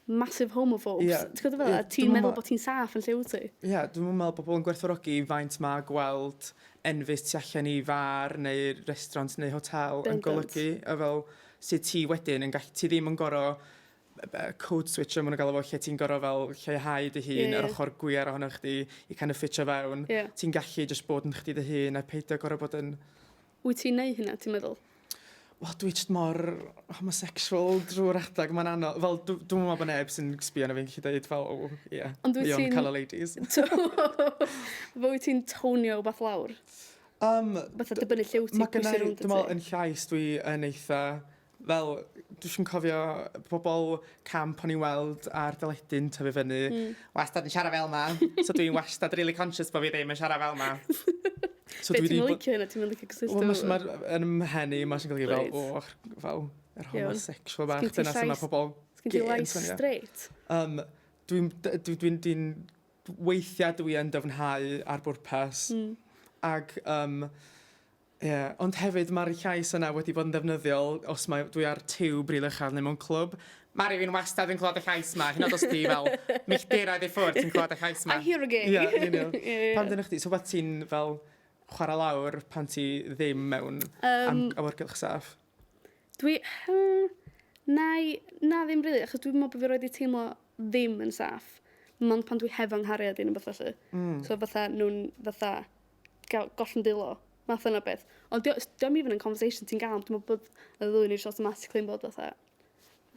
massive homophobes? Ti'n gwybod fel, a ti'n meddwl bod ti'n saff yn lle wyt ti? Ie, yeah, dwi'n meddwl bod pobl yn gwerthfawrogi faint mae gweld enfys tu allan i far neu restaurant neu hotel yn golygu. A fel, sut ti wedyn yn gallu, ti ddim yn gorfod code switch maen nhw'n galw fo, lle ti'n gorfod fel lleihau dy hun yr ochr gwir ohono chdi i kind of ffitio fewn. Ti'n gallu just bod yn chdi dy hun a peidio gorfod bod yn. Wyt ti'n neud hynna, ti'n meddwl? Wel, dwi jyst mor homosexual drwy'r adag, mae'n anodd. Fel, dwi'n meddwl bod neb sy'n sbio arna fi'n gallu dweud fel, "Oh, yeah, Ond wyt we own ti'n colour ladies." Fe wyt ti'n tonio wbath lawr? Fatha dibynnu lle wyt ti, Mae pwy gennai, sy'n rownd dwi'n meddwl, ti? yn llais dwi yn eitha, fel, dwi eisiau cofio pobl camp o'n i'n weld ar deledu'n tyfu fyny, wastad yn siarad fel ma. So dwi'n wastad really conscious bod fi ddim yn siarad fel ma. So be, ti'n licio hynna? Ti'n licio cysylltu? Wel, ma, yn 'mhen i, mae'n golygu fel, o, fel, yr homosexual bach. Dyna sy'n mae pobl Sgyn ti lais straight? Dwi'n, dwi, dwi, dwi, weithiau dwi yn dyfnhau ar bwrpas. Ac, yeah. Ond hefyd mae'r llais yna wedi bod yn ddefnyddiol os mae, dwi ar tiwb rili uchel neu mewn clwb. Mae rhywun wastad yn clywed y llais ma, hyd yn oed os ti fel milltiroedd i ffwrdd, ti'n clywed y llais ma. I hear a gay. Yeah. Pam dyna chdi? So beth ti'n fel chwarae lawr pan ti ddim mewn awyrgylch saff? Dwi... Na, na ddim really, achos dwi'n meddwl bod fi roed i teimlo ddim yn saff. Mond pan dwi hefo nghariad i neu beth felly. So fatha nhw'n fatha gollwng dwylo, math yna beth. Ond dio'm even yn conversation ti'n gael, dwi'n meddwl bod y ddwy ni jyst automatically yn bod fatha,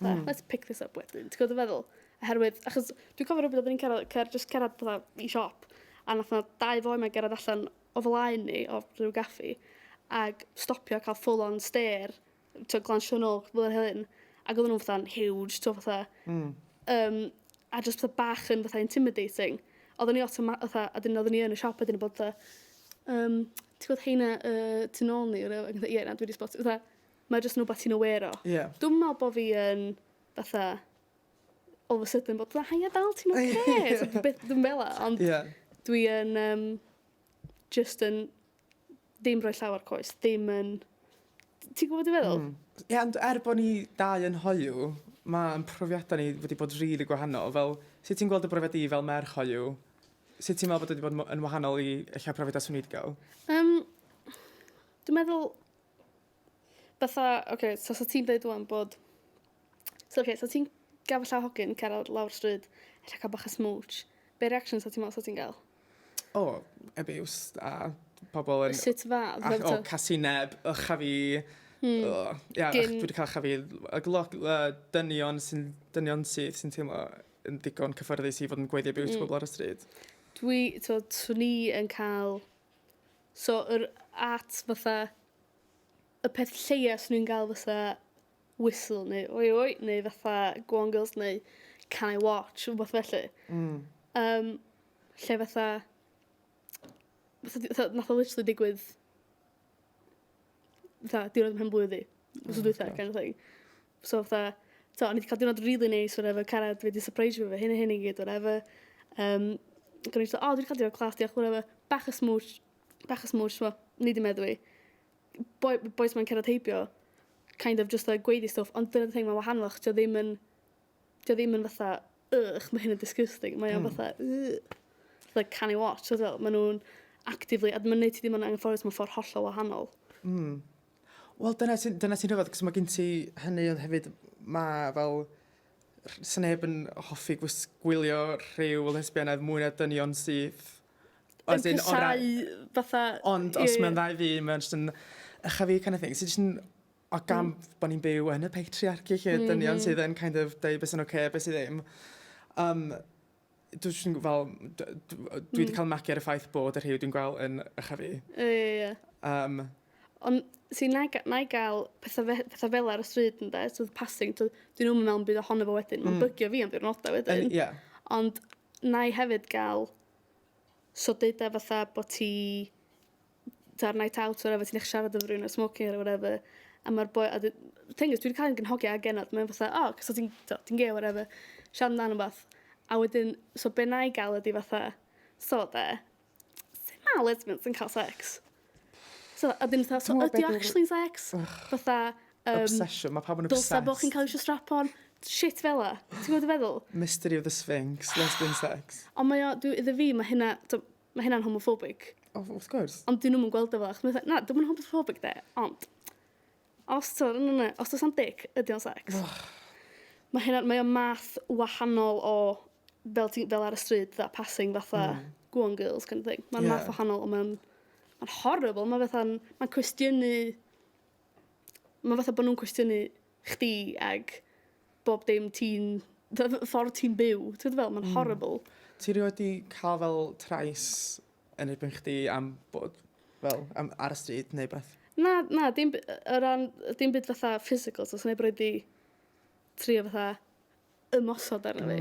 "Let's pick this up wedyn." Ti'n gwybod feddwl? Oherwydd, achos dwi'n cofio rhywbeth oedden ni'n cerdded, just cerdded fatha i siop, a nath na dau foi 'ma gerdded allan o flaen ni, o rhyw gaffi, ag stopio cael full on stare, ti'n glansio nôl, fel hyn, ac oedden nhw'n fatha'n huge, ti'n fatha, a just fatha bach yn fatha intimidating. Oedden ni fatha, a dyn oedden ni yn y siop, a dyn ni bod fatha, "Ti'n gwybod heina tu nôl ni?" "Ie, na, dwi wedi spot." Fatha, mae jyst yn rhywbeth ti'n aware o. Dwi'n meddwl bod fi yn fatha, all of a sudden bod fatha, "Haia dal, ti'n oce?" So, beth dwi'n fel, ond dwi yn just yn ddim rhoi llaw ar coes, ddim yn. Ti'n gwybod beth dwi'n feddwl? Ie, ond er bod ni dau yn hoyw, mae'n profiadau ni wedi bod rili really gwahanol. Fel, sut ti'n gweld y brofiad i fel merch hoyw? Sut ti'n meddwl bod wedi bod yn wahanol i eich profiadau swn i wedi gael? Dwi'n meddwl, fatha, oce, okay, so ti'n dweud wan bod. So, oce, okay, so ti'n gafel llaw hogyn, cerdded lawr stryd, ella cael bach o smooch. Be reaction sa ti'n meddwl sa ti'n gael? O, abuse a pobl yn Sut fath? A, o, casineb, ycha fi. Ia, dwi wedi cael ycha fi. Ac lot dynion sydd sy'n teimlo yn ddigon cyfforddus i fod yn gweiddi abuse pobl ar y stryd. Dwi, so, swn i yn cael. So, yr at fatha. Y peth lleia swn i'n gael fatha whistle neu "oi oi" neu fatha "go on girls" neu "can I watch", rhywbeth felly. Lle fatha nath o literally digwydd fatha diwrnod ym mhen-blwydd fi. Wsos dwytha, kind of thing. So fatha, so, o'n i wedi cael diwrnod really nice, whatever, cariad fi wedi surprise fi efo hyn a hyn i gyd, whatever. Ac o'n i just, "Oh, dwi wedi cael diwrnod class, diolch," whatever. Bach o smooch, bach o smooch, so, ni di meddwi. Boys ma'n cerdded heibio, kind of just like gweiddi stwff, ond dyna'r thing, mae'n wahanol, achos dio ddim yn fatha, "Ugh, mae hyn yn disgusting," mae o'n fatha, "Ugh." Like, "Can I watch?" So, maen nhw'n actively, a mae'n neud ti ddim yn anghyfforddus mewn ffordd hollol wahanol. Wel, dyna sy'n rhyfedd, cos mae gen ti hynny, ond hefyd mae fel sneb yn hoffi gwylio rhyw lesbianaidd mwy na dynion syth. Yn As in, o casau fatha. Ond os mae'n ddau fi, mae'n just yn ycha fi kind of thing. So just yn, o gan bod ni'n byw yn y patriarchy lle dynion sydd yn kind of deud beth sy'n oce, beth sydd ddim. Dwi jyst yn fel, dwi wedi cael magu ar y ffaith bod y rhyw dwi'n gweld yn ycha fi. Ie. Ond, si, na i gael pethau, pethau fel ar y stryd yn de, so passing, so, dyn nhw'n meddwl byd ohono fo wedyn, mae'n bygio fi am ddiwrnodau wedyn. Ond na i hefyd gael So deuda fatha bod ti ar night out or whatever, ti'n eich siarad efo rhywun or smoking or whatever, a mae'r boi, a thing is, dwi wedi cael un gan hogia a genod, mae'n fatha, oh, cos ti'n ti gay or whatever, siarad amdano beth. A wedyn, so be na i gael ydi fatha, so de, sut mae lesbians yn cael sex? So, a dyn fatha, so ydi o actually sex? Fatha, Obsession, mae pawb yn obsessed. Dylsa bod chi'n cael eisiau strap-on, shit fel la. Ti'n gwybod y feddwl? Mystery of the Sphinx, lesbian sex. Ond mae o, dwi, iddo fi, mae hynna, mae hynna'n homophobic. Oh, wrth gwrs. Ond dyn nhw'n gweld o fel, achos mae'n na, dwi'n homophobic de, ond, os to, na, na, os does am dick, ydy o'n sex. Mae hynna, mae o'n math wahanol o, fel, ti, fel ar y stryd, that passing fatha, go on girls kind of thing. Mae'n math wahanol, ond mae'n ma horrible, mae fatha'n, mae'n cwestiynu, mae fatha bod nhw'n cwestiynu chdi ag bob dim ti'n, ffordd ti'n byw, ti'n fel, mae'n horrible. Ti rioed wedi cael fel trais yn erbyn chdi am bod fel am, ar y stryd neu beth? Na, na, dim, o ran, dim byd fatha physical, so sneb wedi trio fatha ymosod arno fi.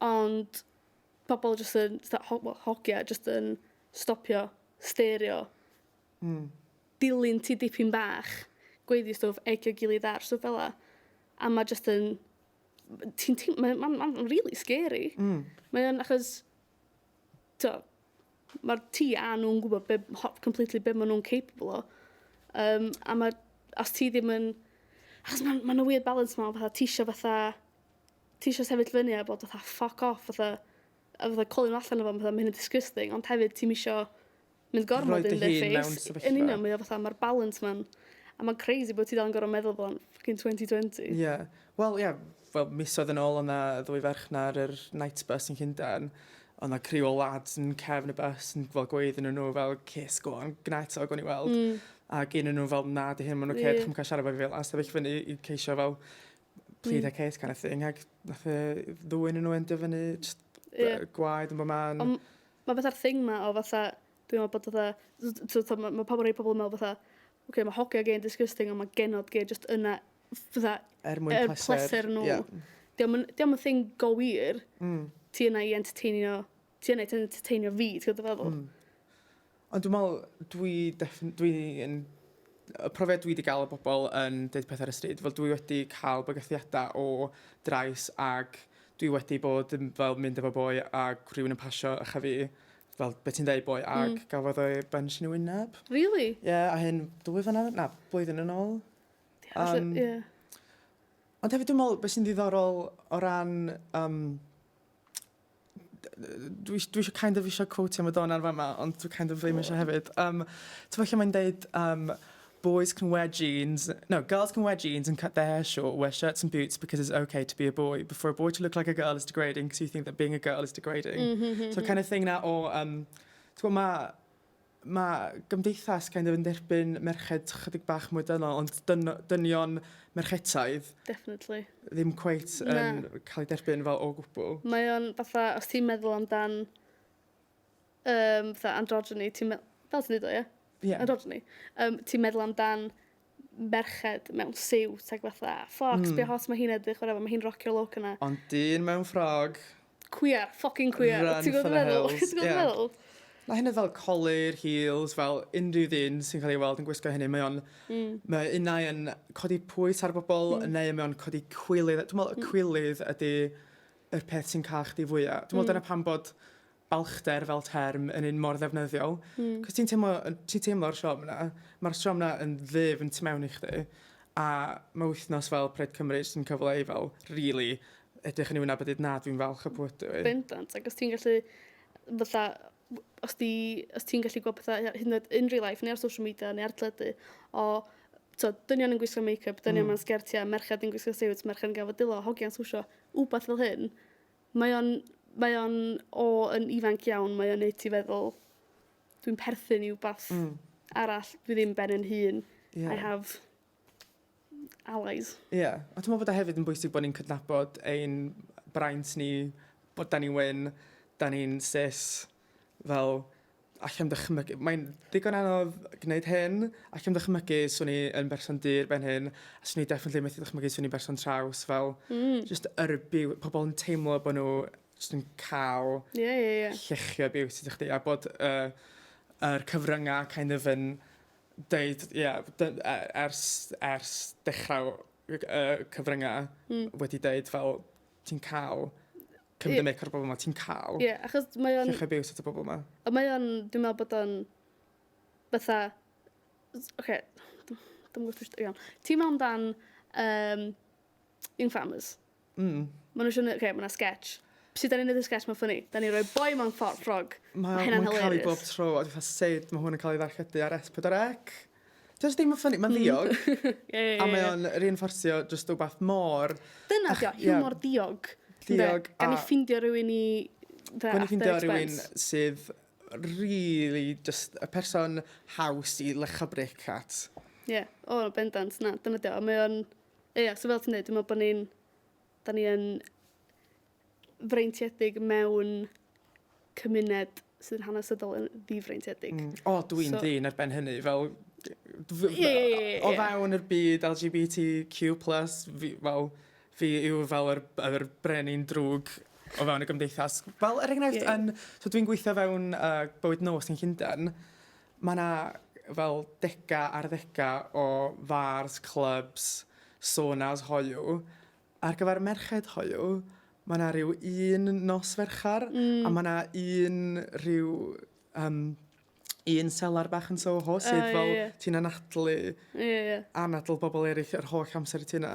Ond pobl jyst yn, fatha, well, hogia, jyst yn stopio, sterio, dilyn ti dipyn bach, gweiddi stwff, egio gilydd ar, stwff fel 'a. A mae jyst yn, ti'n, ti'n, mae'n ma, ma really scary. Mae o'n achos, to, mae'r ti a nhw'n gwybod be, completely be maen nhw'n capable o. A mae, os ti ddim yn, achos mae'n ma weird balance ma, fatha ti isio fatha, ti isio sefyll fyny a bod fatha fuck off, fatha, a fatha calling nhw allan o fo, fatha mae hyn yn disgusting, ond hefyd ti'n isio mynd gormod Rhoid in dy their hun mewn face. sefyllfa. Yn union, mae o fatha, mae'r balance ma'n, a mae'n crazy bod ti dal yn gorfod meddwl fel o'n fucking 2020. Ie. Yeah. Wel, ie, yeah, fel misoedd yn ôl, o'na ddwy ferch na ar yr night bus yn Llundain. O'na criw o lads yn cefn y bus yn fel gweiddi nhw fel, kiss, go on, gwna eto, gwn i weld. Ac un o'n nhw fel, na, di hyn, ma'n oce, okay, cael siarad efo fi fel, a sefyll fyny i ceisio fel plead a case kind of thing, ac nath y ddwy yn nhw endio fyny, just gwaed yn bod man. Ond mae fatha'r thing ma o fatha, dwi'n meddwl bod fatha, so, so, mae ma pobl rhai pobl yn meddwl fatha, oce, okay, mae hogia gay yn disgusting, ond mae genod gay just yna, fatha, er mwyn er pleser. Pleser nhw. Ie. Dio'm yn thing go wir, ti yna i entertainio, ti yna i entertainio fi, ti'n gwybod feddwl? Ond dwi'n meddwl, dwi yn, y profiad dwi wedi gael o bobl yn deud pethau ar y stryd, fel dwi wedi cael bygythiadau o drais ac dwi wedi bod yn fel mynd efo boi ac rhywun yn pasio ucha fi, fel beth ti'n deud boi, ac gafodd o'i bench yn ei wyneb. Really? Ie, yeah, a hyn 2 flynedd, na, blwyddyn yn ôl. Ond hefyd dwi'n meddwl, beth sy'n ddiddorol o ran... Dwi eisiau kind of eisiau quote Madonna ar fama, ond dwi kind of ddim eisiau hefyd. Ti'n falle mae'n deud, "Boys can wear jeans, no, girls can wear jeans and cut their hair short, wear shirts and boots because it's okay to be a boy. But for a boy to look like a girl is degrading because you think that being a girl is degrading." So kind of thing na o, ti'n gwybod, mae ma gymdeithas kind of yn derbyn merched chydig bach mwy dynol, ond dynion merchetaidd ddim cweit yn Na. cael ei derbyn fel o gwbl. Mae o'n fatha, os ti'n meddwl amdan fatha androgyny, ti'n meddwl, fel ti'n dweud o, ie? Ie. Androgyny. Ti'n meddwl amdan merched mewn siwt ac fatha, fuck, mm. sbio hot mae hi'n edrych, whatever, mae hi'n rocio'r look yna. Ond dyn mewn ffrog, Queer, fucking queer. Run Ti'n gwybod for the feddwl? hills, Ti'n gwybod ie. feddwl? Mae hynny fel colur, heels, fel unrhyw ddyn sy'n cael ei weld yn gwisgo hynny, mae o'n, mae unai yn codi pwys ar bobl, neu mae o'n codi cwilydd. Dwi'n meddwl y cwilydd ydy yr peth sy'n cael chdi fwyaf. Dwi'n meddwl dyna pam bod balchder fel term yn un mor ddefnyddiol. Cos ti'n teimlo'r siom yna, mae'r siom yna yn ddyfn tu mewn i chdi, a mae wythnos fel Pride Cymru jyst yn cyfle i fel, really, edrych yn ei wyneb a dweud, na, dwi'n falch o pwy ydw i. Bendant, ac os ti'n gallu, fatha, os ti'n gallu gweld pethau, hyd yn oed in real life, neu ar social media, neu ar teledu, o, so, dynion yn gwisgo make-up, dynion mewn sgertiau, merched yn gwisgo siwts, merched yn gafel dwylo, hogiau'n swsio, wbath fel hyn, mae o'n o yn ifanc iawn, mae o'n neud ti feddwl, dwi'n perthyn i wbath arall, dwi ddim ben yn hun, I have allies. Ie, yeah. A dwi'n meddwl bod e hefyd yn bwysig bod ni'n cydnabod ein braint ni, bod da ni'n wyn, da ni'n cis, fel allai'm dychmygu, mae'n ddigon anodd gwneud hyn, allai'm dychmygu swn i yn berson du ar ben hyn, a swn i definitely methu dychmygu swn i'n berson traws, fel just yr byw, pobl yn teimlo bod nhw jyst yn cael Ie. llechio abuse i chdi a bod yr cyfryngau kind of yn deud, ie, ers dechrau y cyfryngau wedi deud fel ti'n cael cymryd y mic ar y bobl yma, ti'n cael Ie, achos mae o'n llechio abuse at y bobl yma. Ond mae o'n, dwi'n meddwl bod o'n fatha, oce, dwi'n gwybod, iawn. Ti'n meddwl amdan Young Farmers? Maen nhw eisiau, oce, mae yna sketch. Sut da ni'n neud y sketch, mae'n funny. Da ni'n rhoi boi mewn ffordd ffrog. Mae hynna'n mae'n cael ei bob hilarious. tro, a dwi'n fatha sut mae hwn yn cael ei ddarlledu ar S4C. Just ddim yn funny, mae'n ddiog. Ie, A mae o'n reinforcio just wbath mor Dyna dio, hiwmor diog. Ynde? Diog Gan i ffindio rhywun i Gan i at ffindio their rhywun expense. sydd really just y person haws i lecha bric at. Ie, o, bendant, na, dyna dio. A mae o'n, ie, so fel ti'n dweud, dwi'n meddwl bod ni'n, da ni yn freintiedig mewn cymuned sydd yn hanesyddol yn ddifreintiedig. O, dwi'n ddyn ar ben hynny, fel Ie. o fewn yr byd LGBTQ+, fi, fel, fi yw fel yr brenin drwg o fewn y gymdeithas. Fel, er enghraifft, yn, so dwi'n gweithio fewn bywyd nos yn Llundain, mae yna fel dega ar ddega o fars, clubs, saunas hoyw. Ar gyfer merched hoyw, mae yna rhyw un nos Ferchar, a mae yna un rhyw un selar bach yn Soho sydd fel ti'n anadlu Ie, ie. anadl bobl eraill yr holl amser i ti yna.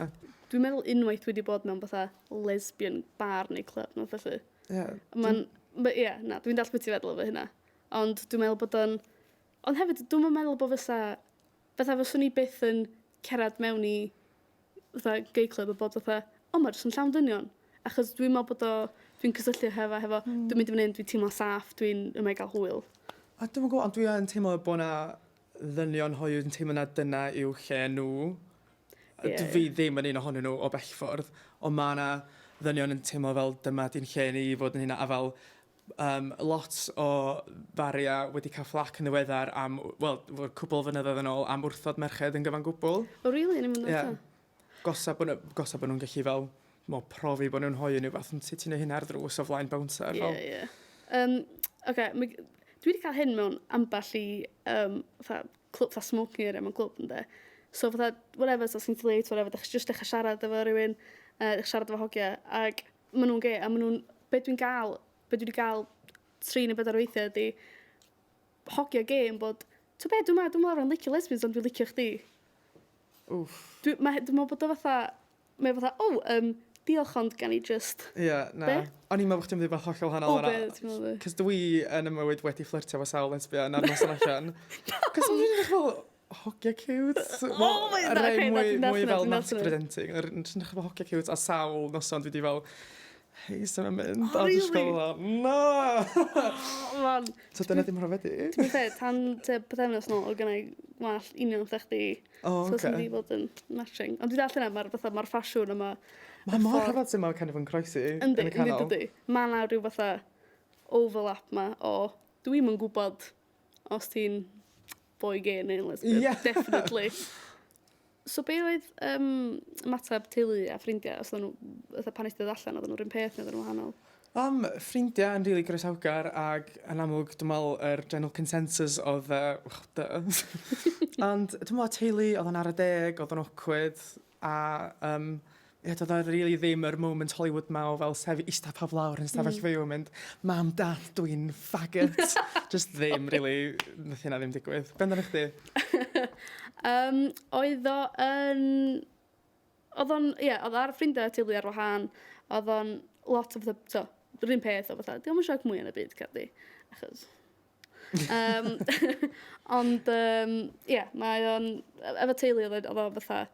Dwi'n meddwl unwaith dwi wedi bod mewn fatha lesbian bar neu club neu felly. Mae'n, ie, na, dwi'n dallt beth ti'n feddwl efo hynna. Ond dwi'n meddwl bod o'n... Ond hefyd, dwi'n meddwl bod fysa... Fatha fyswn i byth yn cerdded mewn i fatha gay club a bod fatha, o, mae jyst yn llawn dynion. Achos dwi'n meddwl bod o... Dwi'n cysylltu hefo, dwi'n mynd i fan hyn, dwi'n teimlo saff, dwi'n yma i gael hwyl. A dwi'n gwybod, ond dwi yn teimlo bod na ddynion hoyw yn teimlo na dyna yw lle nhw. Fi ddim yn un ohonyn nhw o bell ffordd, ond mae yna ddynion yn teimlo fel dyma di'n lle ni i fod yn hynna, a fel lot o faria wedi cael fflac yn ddiweddar am, wel, cwbl o flynyddoedd yn ôl, am wrthod merched yn gyfan gwbl. O, really? Ni'n mynd Ie. Gosa bod nhw'n gallu fel, mo, profi bod nhw'n hoyw neu fath, yn sut ti'n neud hynna ar ddrws o flaen bouncer. Ie, Fel. ie. Oce, dwi wedi cael hyn mewn ambell i fatha, clwb, fatha smoking area mewn clwb, ynde. So fatha, whatever, so ti'n late, whatever, dych chi just dechrau siarad efo rhywun, dechrau siarad efo hogia, ac maen nhw'n gay, a maen nhw'n, be dwi wedi gael 3 neu 4 weithiau ydy, hogia gay yn bod, ti'n be, dwi'n meddwl licio lesbians, ond dwi'n licio chdi. Wff. Dwi'n meddwl bod o fatha, mae fatha, oh, diolch ond gan i just, Ie, na. Be? O'n i'n meddwl bod chdi'n mynd i fath hollol wahanol O, yna. be ti'n meddwl? Cos dwi yn y mywyd wedi fflirtio efo sawl lesbian ar noson allan. Cos o'n i'n edrych fel hogia cute. Oh my God, Rhai okay, na, mwy, dwi'n mwy dallt fel hynna, dwi'n masc dallt hynna. presenting. Jyst yn edrych fel hogia cute a sawl noson dwi wedi fel, hei, sy'n mynd? Oh, A jyst really? fel, no! Oh, man. So dyna ddim rhofedi. Ti'n meddwl, tan te pythefnos nôl, oedd gennau wallt union fatha chdi. O, So sy'n oce. di bod yn matching. Ond dwi'n dallt hynna, mae'r fatha, mae'r ffasiwn yma. Mae mor ffordd- rhyfedd sy'n mae'n kind of yn croesi Yndi, yn y yndi, canol. dydi. Mae yna rhyw fatha overlap ma o dwi'm yn gwybod os ti'n boi gay neu lesbian. Definitely. So be oedd ymateb teulu a ffrindiau, os oedden nhw, fatha pan nes ti ddod allan, oedden nhw'r un peth neu oedden nhw wahanol? Ffrindiau yn rili really groesawgar ac yn amlwg dwi'n meddwl yr general consensus oedd oh, duh. Ond dwi'n meddwl teulu oedd yn ar y deg, oedd yn awkward a ie, doedd o really ddim yr moment Hollywood ma o fel sef eista pawb lawr yn stafell fyw yn mynd, "Mam, Dad, dwi'n faggot." Just ddim, really, nath hynna ddim digwydd. Be amdano chdi? Oedd o yn... Oedd o'n, ie, yeah, oedd ar ffrindiau a teulu ar wahân, oedd o'n lot o fatha, so, yr un peth o fatha, diolch yn sioc mwy yn y byd, Cadi, achos. Ond, ie, yeah, mae o'n, efo teulu oedd o fatha,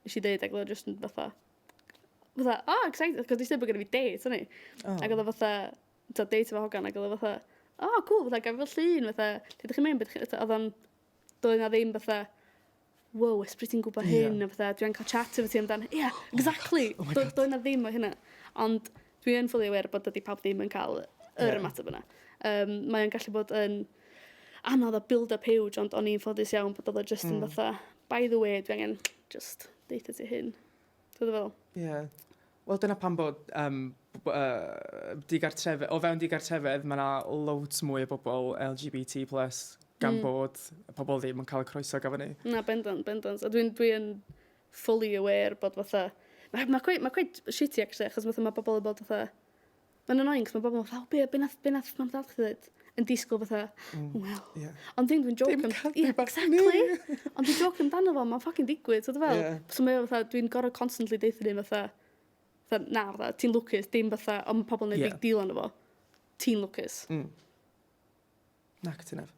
nes i ddeud, ac oedd o just yn fatha, oh, excited, cos nes i ddeud bod gen i fi date, o'n i. Oh. Ac oedd o fatha, to, date efo hogan, ac oedd o fatha, oh, cool, fatha, gaf i fel llun, fatha, lle ydych chi'n mynd, beth ydych chi'n, oedd o'n, doedd na ddim fatha, wow, ysbryd ti'n gwybod hyn, a fatha, dwi'n cael chat efo ti amdan, yeah, exactly, Oh my God. Doedd na ddim o hynna. Ond dwi yn fully aware bod dydy pawb ddim yn cael yr ymateb yna. Mae o'n gallu bod yn anodd a build up huge, ond o'n i'n ffodus iawn bod oedd o just yn fatha, by the way, dwi angen just deutha ti hyn. Dwi'n fel, Ie. Yeah. Wel, dyna pam bod, digartrefedd, o fewn digartrefedd, mae yna loads mwy o bobl LGBT+, gan bod pobl ddim yn cael y croeso gafon ni. Na, bendant, bendant. A dwi'n dwi yn fully aware bod fatha... Mae ma quite, ma quite shitty, actually, achos fatha mae bobl yn bod fatha... Mae'n annoying, cos mae bobl yn fatha, "O, be nath mam dad chdi ddweud?" Yn disgwyl fatha, well. Ond ddim dwi'n joke Dim am... cadw Ie, bach exactly. ni. Ond dwi'n joke amdano fo, mae'n fucking digwydd, so fel. So mae o fatha, dwi'n gorfod constantly deutha nhw fatha, na, fatha, ti'n lwcus, dim fatha, ond mae pobl yn neud big deal ono fo. Ti'n lwcus. Na, cytunaf.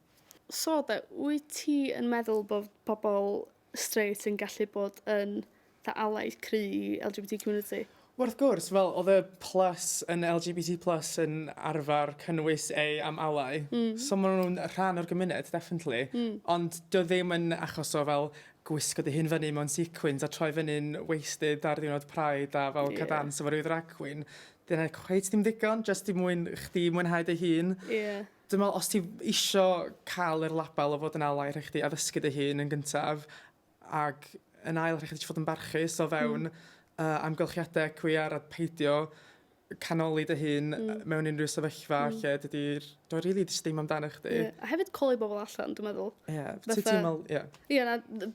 So de, wyt ti yn meddwl bod pobl straight yn gallu bod yn fatha allies cry i LGBT community? Wel, wrth gwrs, fel oedd y plus yn LGBT plus yn arfer cynnwys A am ally. So maen nhw'n rhan o'r gymuned, definitely. Ond dio ddim yn achos o fel gwisgo dy hun fyny mewn sequins a troi fyny'n wasted ar ddiwrnod Pride a fel cael dance efo ryw drag queen. Dyna cweit ddim digon, just i mwyn chdi mwynhau dy hun. Dwi'n meddwl, os ti isio cael yr label o fod yn ally, rhaid chdi addysgu dy hun yn gyntaf, ac yn ail, rhaid chdi fod yn barchus o fewn amgylchiadau cwiar a peidio canoli dy hun mewn unrhyw sefyllfa lle dydy'r... Dwi'n really jyst ddim amdano chdi. Ie. A hefyd coli bobl allan, dwi'n meddwl. Ie, ti'n meddwl, ie. Ie, na,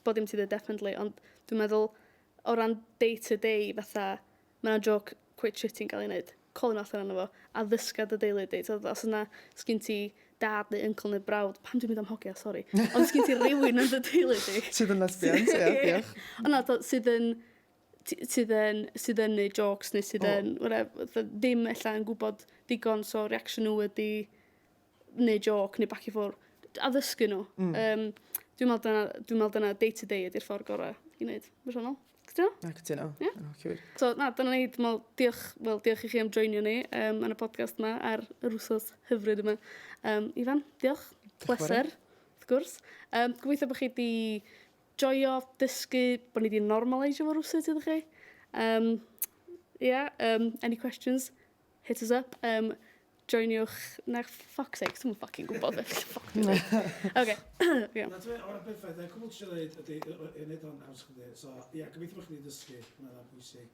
bod dim ti dweud definitely, ond dwi'n meddwl o ran day to day, fatha, mae yna joke quite shitty yn cael ei wneud. Coli nhw allan arno fo, a ddysga dy deulu di. So, os yna sgyn ti dad neu uncle neu brawd, pam dwi'n mynd am hogia, sorry. Ond sgyn ti rywun yn dy deulu di. Sydd yn lesbians, ie, diolch. Ond na, sydd yn neud jokes neu sydd yn, whatever, ddim ella yn gwybod digon, so reaction nhw ydi neud joke neu back i ffwrdd. Addysgu nhw. Dwi'n meddwl dyna day to day ydy'r ffordd gorau i wneud. Personol. Cytuno? Na, cytuno. Ie? Yn hollol wir. So, na, dyna ni. Dwi'n meddwl, diolch, wel, diolch i chi am joinio ni yn y podcast yma ar yr wsos hyfryd yma. Ifan, diolch. Diolch yn fawr. Pleser, wrth gwrs. Gobeithio bod chi wedi joio, dysgu, bod ni wedi normalisio fo rwsut ydych chi. Yeah, any questions, hit us up. Joiniwch, na, fuck's sake, dwi'n fucking gwybod beth fuck dwi'n dweud. Oce, ie. Na, ti'n meddwl, perffaith. Y cwbl ti'n dweud ydy, i wneud o'n haws chdi. So, ie, gobeithio bod chi wedi dysgu. Hwnna'n bwysig.